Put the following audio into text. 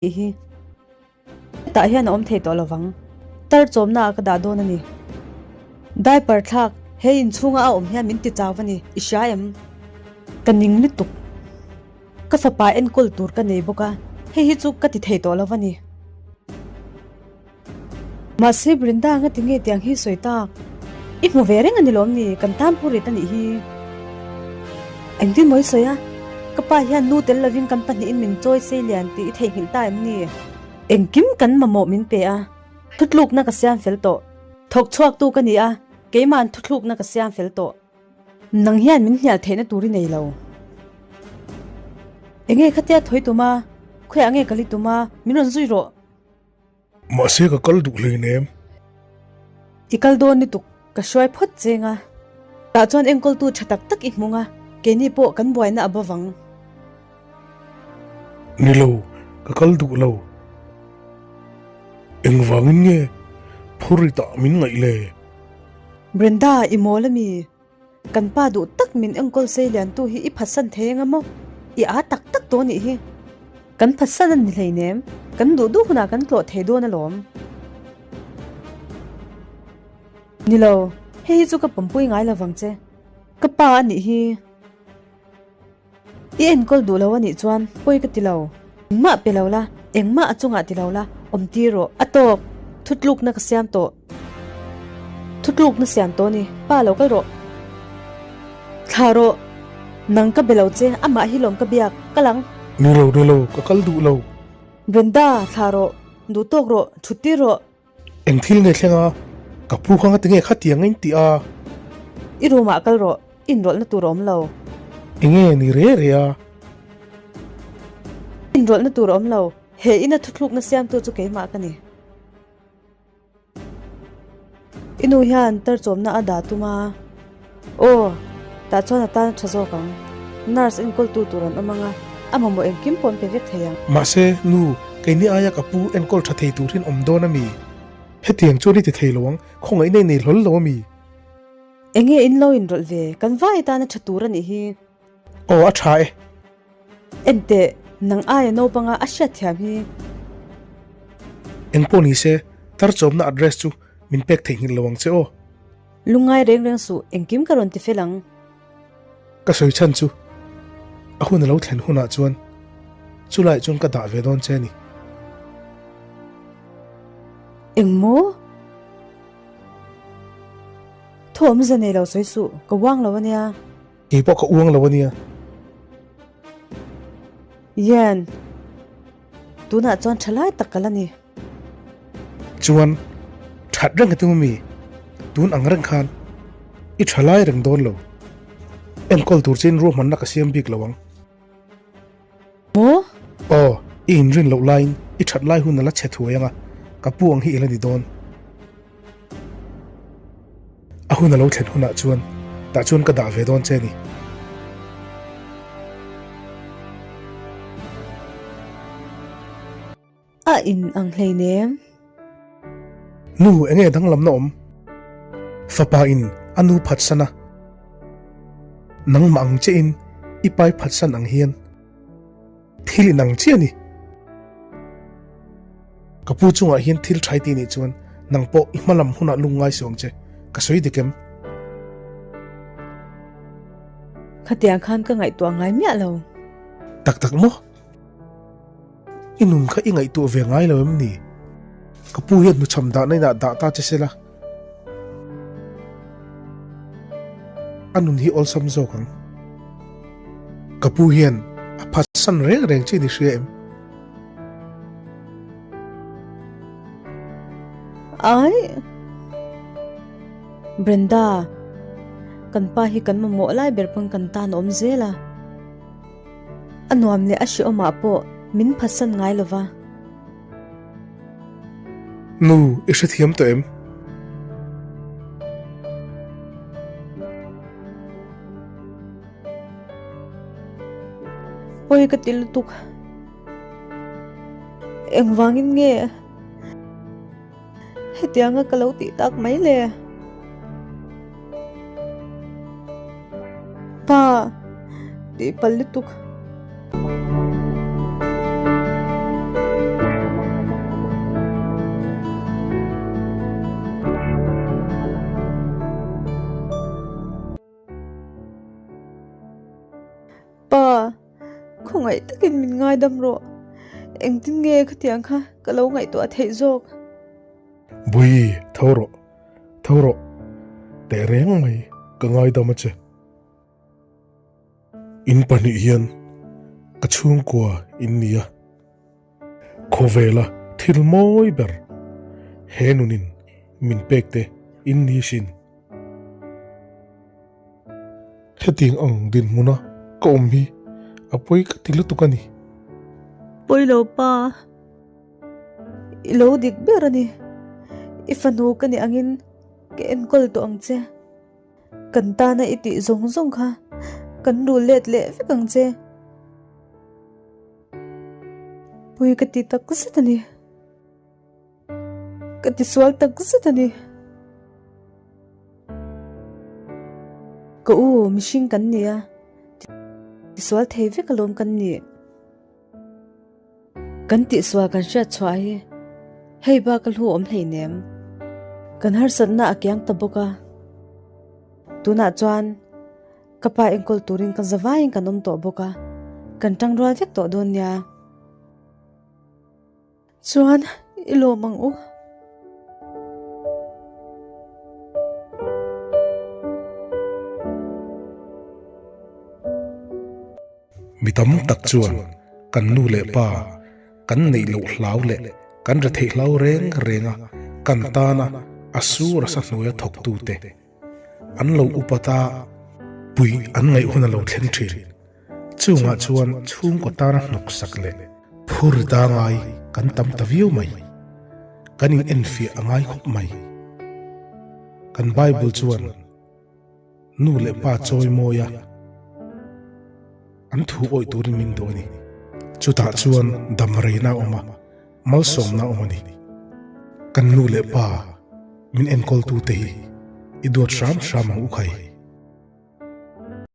Tih hi hetah hian a awm thei tawh lovang. Tar chawmna ah ka dah dawn a ni. Diaper thlak he inchhunga a awm hian min ti chau a ni, i hria em? Ka ning lutuk. Ka fapa enkawl tur ka nei bawk a, hei hi chu ka ti thei tawh lo a ni. Mahse Brinda anga tinge tiang hi sawi tak? I hmu ve reng a ni lawm ni? Kan tan pu rit a nih hi. Engtin maw i sawi a? Ka pa hian nu tel lovin kan pahnihin min chawi sei lian tih i theihnghilh ta em ni? Engkim kan mamawh min pe a, thutlukna ka siam fel tawh. Thawk chhuaktu ka ni a, keima'n thuthlukna ka siam fel tawh. Nang hian min hnial theihna tur i nei lo. Enge khatia thawi tum a, khawiah nge ka li tum a, min rawn zui rawh. Mahse ka kal duh hleinem. I kal dawn lutuk, ka hruai phawt cheng a. Tah chuan enkawltu tha tak tak i hmung a, keini pawh kan buaina a bawvang. Ni lo, ka kal duh lo. Engvangin nge phurritah min ngaih le? Brenda, i mawl ami? Kan pa duh tak min enkawl sei liantu hi i phatsan thei anga maw? I aa tak tak tawh anih hi. Kan phatsan a ni hleinem, kan duh duh hunah kan tlawh thei dawn alawm. Ni lo, hei hi chu ka pawmpui ngai lovang che. Ka pa anih hi. I enkawl duh lo anih chuan pawi ka ti lo. Engmah pe lo la, engmah a chungah ti lo la, awm tir rawh. A tawk, thutlukna ka siam tawh. Thutlukna siam tawh ni, pa lo kal rawh. Thlah rawh, nang ka be lo che, amah hi lawm ka biak, kal ang. Ni lo, ni lo, ka kal duh lo. Brenda, thlah rawh, duh tawk rawh, thut tir rawh. Eng thil nge thleng a? Ka pu kha ngati nge khatiang a in tih a? I room ah kal rawh, inrawlhna tur a awm lo. Enge ni re re a? Inrawlhna tur a awm lo, he ina thuthlukna siamtu chu keimah ka ni. I nu hian tarchawmna a dah tum a. Aw, tah chuan a tan a tha zawk ang. Nurse enkawltu tur an awm ang a, a mamawh engkim pawh an pe vek thei ang. Mahse, nu, keini aia ka pu enkawl tha thei turin awm dawn a mi? Hetiang chuan i ti thei lo ang, khawngaihna i nei hlawl lo a mi? Enge in lo inrawlh ve, kan vai tan a tha tur a nih hi. Aw, a tha e. Enteh, nang aia naupanga a hriatthiam hi. Engpawh ni se, tarchawmna address chu min pek theihnghilh lo ang che aw. Lungngai reng reng suh, engkim ka rawn ti fel ang. Ka sawi chhan chu a hun a lo thlen hunah chuan chulaiah chuan ka dah ve dawn che a ni. Engmaw? Thawm za nei lo sawi suh, ka uang lo a nia. Kei pawh ka uang lo a nia. Yen, tunah chuan tha lai tak ka la ni. Chuan, that reng ka tum ami? Tun ang reng khan i tha lai reng dawn lo. Enkawl tur chiin ruahmanna ka siam bik lo ang. Maw? Aw, i inrin loh laiin i that lai hun a la chhe thuai ang a, ka pu ang hi i la ni dawn. A hun a lo thlen hunah chuan tah chuan ka dah ve dawn che a ni. A in ang hleinem. Nu, enge danglamna awm? Fapa in a nu phatsan a, nangmah ang che in i pai phatsan ang hian thil in ang chiah a ni. Ka pu chungah hian thil thai ti nih chuan nang pawh i hmalam hunah lung ngai suang che, ka sawi dik em? Khatiang khan ka ngaihtuah ngai miah lo. Tak tak maw? I nun kha i ngaihtuah ve ngai lo em ni? Ka pu hian hnuchham dahna inah dah ta che se la, a nun hi awlsam zawk ang. Ka pu hian a phatsan reng reng che ni hria em? Ai! Brenda, kan pa hi kan mamawh lai ber pawn kan tan a awm zel a. A nuam leh a hrehawmah pawh min phatsan ngai lo va. Nu, i hrethiam tawh em? Pawi ka ti lutuk. Engvangin nge hetianga ka lo tih tak mai le? Pa, tih palh lutuk. Khawngaih takin min ngaidam rawh. Engtin nge khatiang kha ka lo ngaihtuah theih zawk? Bawihi, tho rawh. Tho rawh. Teh reng mai, ka ngaidam a che. In pahnih hian ka chhungkua in ni a. Khawvela thil mawi ber he nunin min pek te in ni sin. Hetiang ang dinhmuna ka awm hi a pawi ka ti lutuk a ni. Pawi lo pa, i lo dik ber a ni. I fanu ka nih angin ka enkawl tawh ang che. Kan tana i tih zawng zawng kha kan rul let leh vek ang che. Pui ka ti tak zet a ni. Ka ti sual tak zet a ni. Ka u, mihring kan ni a, ti sual thei vek alawm kan nih. Kan tihsual kan hriat chhuah hi hei bak a hlu awm hleinem. Kan harsatna a kiang ta bawk a. Tunah chuan ka pa enkawl turin kan za vaiin kan awm tawh bawk a, kan tangrual vek tawh dawn nia. Chuan i lawm ang u. Mi tam tak chuan kan nu leh pa kan neih loh hlau leh kan retheih hlau reng reng a kan tana a sur a sa hnuaia thawktute an lo upat a, puih an ngaih hun a lo thleng thin. Chungah chuan chhungkaw tana hnawksak leh phur ta ngai kan tam ta viau mai. Kan in enfiah a ngai khawp mai. Kan Bible chuan nu leh pa chawi mawi a, an thu awih turin min duh a ni. Chutah chuan dam reina a awm a, malsawmna a awm a ni. Kan nu leh pa min enkawltute hi i duat hram hram ang u khai.